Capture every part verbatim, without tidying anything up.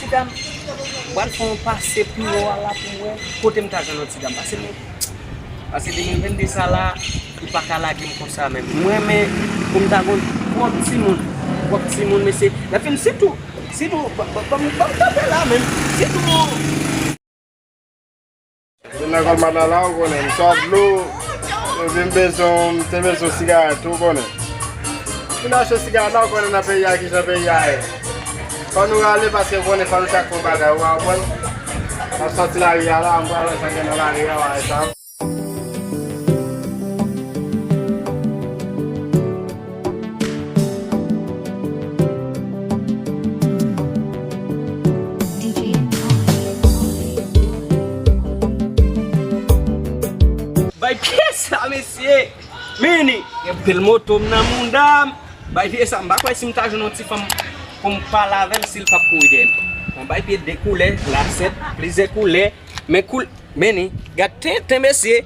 Ti dam, m pral fè yon pase pi wo a la pou m wè kote m ta jwenn yon ti dam. Pase m, pase de mil vennde sa la, li pa ka lage m konsa menm. M renmen pou m ta gon twòp timoun, twòp timoun, mesye. Nan fim, sitou, sitou, ban, ban, ban, ban m kanpe la menm, sitou. Vin nan Walmart la, la, ou konnen, m sòt dlo, epi m bezwen, m te bezwen sigarèt tou, ou konnen. Vin achte sigarèt la, ou konnen nan peyi a, kijan peyi a ye. Fò nou rale, paske ou konnen, fò nou chak fè yon bagay, ou konprann? N ap sòti lari a la, m pral wè sa gen nan lari a, w a wè sa. Bay pyès sa, mesye! Mini, gen pil moto m nan mouda m. Bay pye sa, m pa kwè si m ta jwenn yon ti fanm pou m pale avè l, si l p ap kouri dèyè m. Bon, bay pye de koulè, lasèt, plizyè koulè, men koul-, men ni, gad tenten, mesye.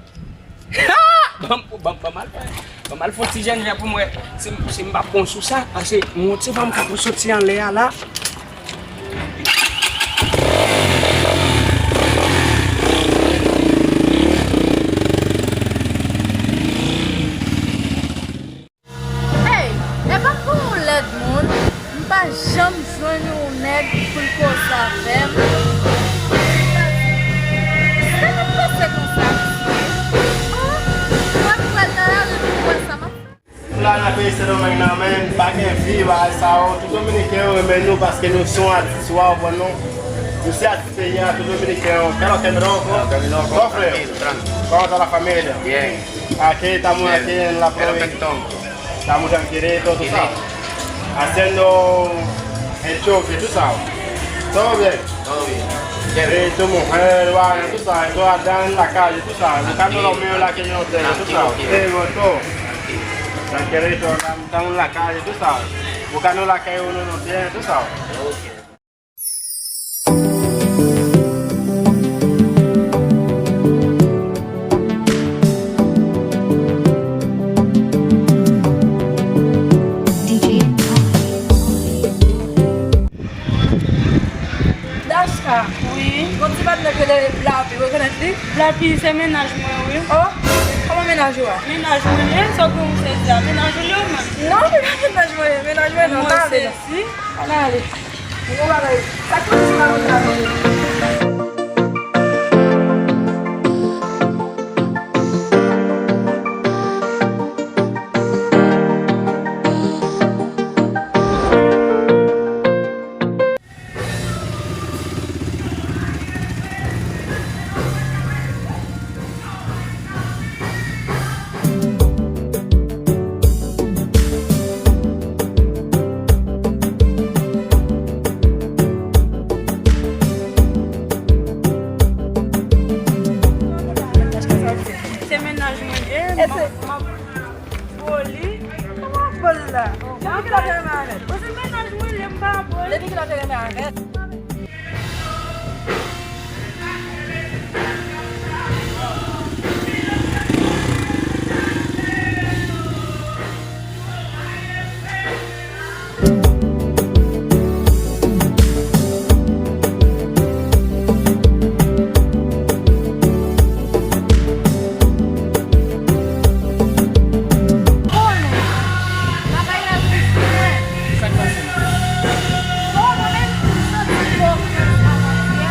Ha! Ban m, ban m, ban m al fè, ban m al fè yon ti jènjan pou m wè si, si m p ap pran sou sa, paske m yon ti fanm k ap soti anlè a la. Ey, e pa pou yon lèd moun, m pa janm jwenn yon nèg pou l koze avè m. Sa nou panse konsa, mesye? Oh, mwen pral nan lari pou m wè sa m ap fè. La nan peyi Sendomeng nan, men pa gen vi, bagay sa yo. Tout Dominiken yo renmen nou paske nou se yon atis, w a konprann nou. Nou se atis peyi a, tout Dominiken yo. Kè lo kè dro, kòfè. Kòman sa la família? Bien. Aquí estamos aquí en la provincia. Estamos tranquilitos, tú sabes. Haciendo el choque, tú sabes. Todo bien. Todo bien. Y tu mujer, vaina, tú sabes, todo acá en la calle, tú sabes, buscando lo mío, la que yo no tengo, tú sabes. Tranquilo, todo. Tranquilo. Tranquilito, estamos en la calle, tú sabes. Buscando la que uno no tiene, tú sabes. Ok. Dachka. Wi. Gon ti patnè k rele Blapi, ou rekonèt li? Blapi, se mennaj mwen, wi. Oh, kòman mennaj ou a? Mennaj mwen, e sa w gen w sezi a? Mennaj ou li menm? Non, li pa mennaj mwen, mennaj mwen non, n ale non. N ale. Bon bagay. Sa k pase la, nou ale. Se mennaj mwen, e, m ap, m ap Boli? Kòman w ap boli la? Depi kilè w te renmen avè l? Bon, se mennaj mwen, lè m pa boli. Depi kilè w te renmen avè l? Konnen. Bagay la tris pou mwen. Sa k pase? Bon, mwen menm, m santi m ofans avantyè.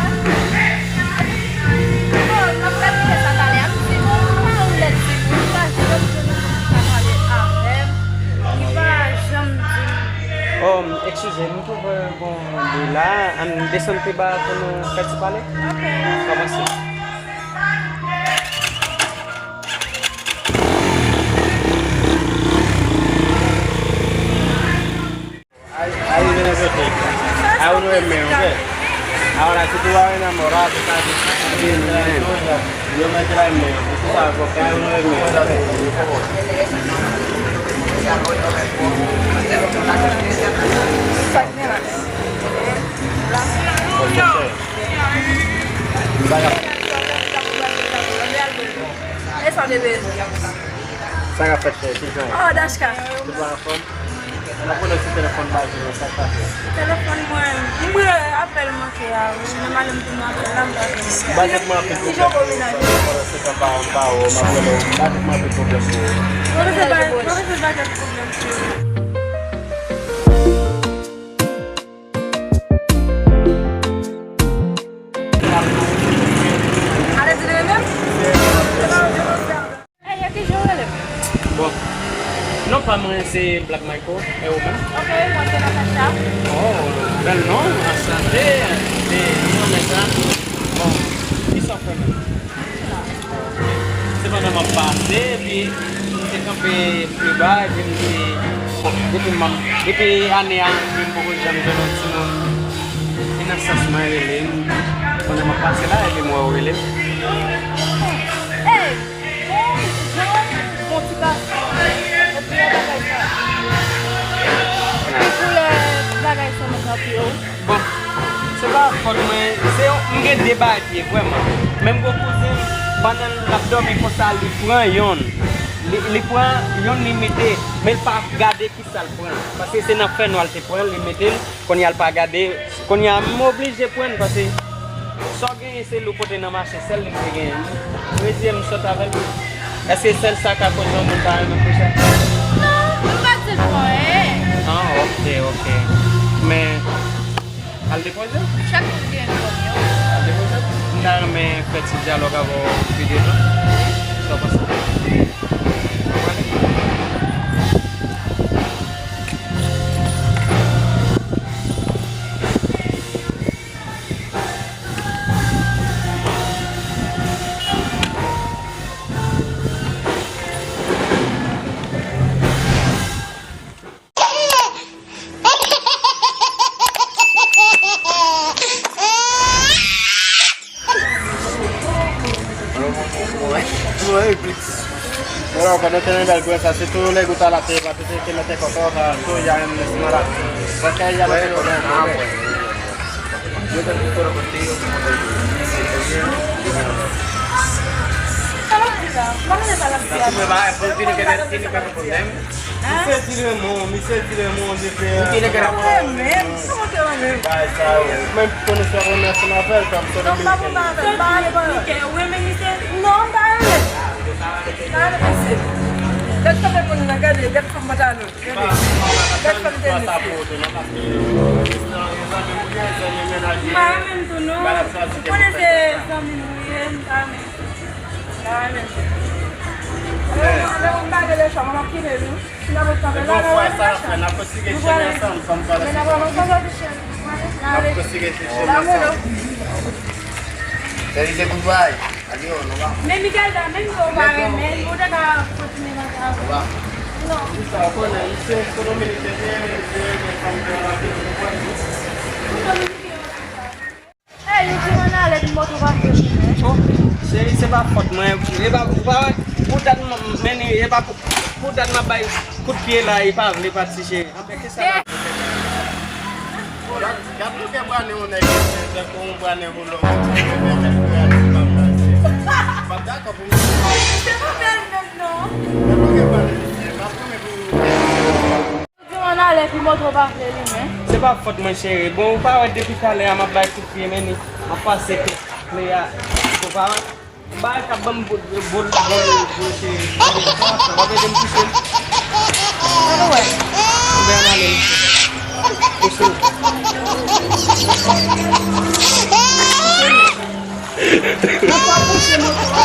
Bon, m ap fè videyo sa talè a, m di, bon, m pa yon lèd timoun, m pa janm jwenn yon moun ki ka pale avè m, ki pa janm di m. Oh, eskize, m twouve gon de la, ann desann pi ba pou nou fè ti pale. Ok. Avanse. Ay, ay, vini kote. Ay, ou nou renmen, oke? Ahora, si tú vas a enamorar, tú sabes, yo me trae menos. Tú sabes, porque ay, ou nou renmen. E sa w te bezwen? Sa k ap fèt, cheri? Kijan w ye? Oh, Dachka. Tout bon, anfòm? N ap konnen sou telefòn pa jwenn ou, sa k pase? Telefòn mwen, mwen, apèl mwen. Se a, wi, men malè m te nan apèl la, m pa jwenn li. M pa jwenn mwen anpil pwoblèm pou ou. Pandan se tan pa, m pa wè w, m ap rele w. M pa jwenn mwen anpil pwoblèm pou ou. Pwofesè pa, pwofesè pa jwenn pwoblèm pou ou. Ale di li menm? Hey, a ki jan w rele? Bon, non pa mwen se Black Michael, e ou menm? Ok, mwen se Natacha. Oh, bèl non, anchante, se, m renmen sa. Bon, kisa w fè menm? Se pandan m ap pase, epi m te kanpe pi ba, epi m di, bon, depi m ap, depi ane a, m poko janm jwenn yon timoun. E nan sans mwen rele m, pandan m ap pase la, epi m wè w rele m. Hey! Bon, jan, bon ti gason, epi yon bagay sa. Ki koulè bagay sa nan kanpe yo? Bon, se pa fòt mwen, se yon, m gen de bagay pye, vrèman. Menm gwo kouzen m, pandan l ap dòmi konsa, li pran yonn. Li, li pran yonn, li mete, men l pa gade kisa l pran. Paske se nan fènwa l te pran, li mete l, kounye a l pa gade. Kounye a, m oblije pran l, paske sa w genyen, se li w pote nan mache, sèl li m te genyen. Reziye m, m sot avè l. Èske sèl sa ka koz yon moun pa renmen kouche? Non, m pa di l pou anyen. Ah, ok, ok. Men, al depoze? Chak moun gen kòb yo. Al depoze? M ta renmen fè ti dyalòg avè w pi devan. Sa w panse? Mwen, mwen, mwen, mwen, mwen, mwen, mwen, pandan te nan bèl gwen sa, se tou lè gouta la te, la te, te, te mete kòkò, sa, tou, y a un malade. Paske y a le problème. Sa l ap di la? Mwen pa konn sa l ap di a. Misye di Raymond, misye di Raymond, de fè. Ou te renmen, kòman te renmen? Bagay sa yo. Menm konesè renmen ansanm avè l, kòm se dominiken. Dominiken, ou renmen misye? Non, m pa renmen. M pa renmen misye. Gad kòman moun nan gade, gad fanm pantalon. Gade, gad fanm tenis. M pa renmen l tou, non. Ou konnen se zanmi m ou ye, m pa renmen. Lè w pa gen lechwa, mwen ap kite nou. Si n ap kanpe la, n ap wè lechwa. N ap kontinye chèche ansanm, kòm pa la. N ap kontinye chèche ansanm. Felice, goodbye. Adios, nos vamos. Men Miguel, menm si w pa renmen l, ou te ka kontinye nan travay. Non. Sa w konnen, misye se dominiken, misye renmen fanm nan la, ou konprann? Hey, ou di mwen ale, pi mòtò pa fè li, men. Oh, cheri, se pa fòt mwen. E pa, ou pa wè, pou dat m, men, e pa pou, pou dat m ap bay kout pye la, e pa vle pati, cheri. Anben, kisa la? Gad, gad lonè bwa nen yon nèg, tankou yon bwa nen volò, mèt, mèt, mèt, mèt, mèt, mèt, mèt, mèt, mèt, dakò pou misye. Se pa bèl menm, non. Gad lonè bwa nen misye, m ap pran pou Di w ann ale, pi mòtò pa vle li, men. Se pa fòt mwen, cheri. Bon, ou pa wè depi talè a m ap bay kout pye, men m ap pase kout pye a. Ou pa wè? Bagay k ap ban m bòl, bòl, bòl, bòl, cheri. W ap ede m touche l? Ann wè. Anben ann ale, mesye. Mesye. Nan pa pouse mòtò a.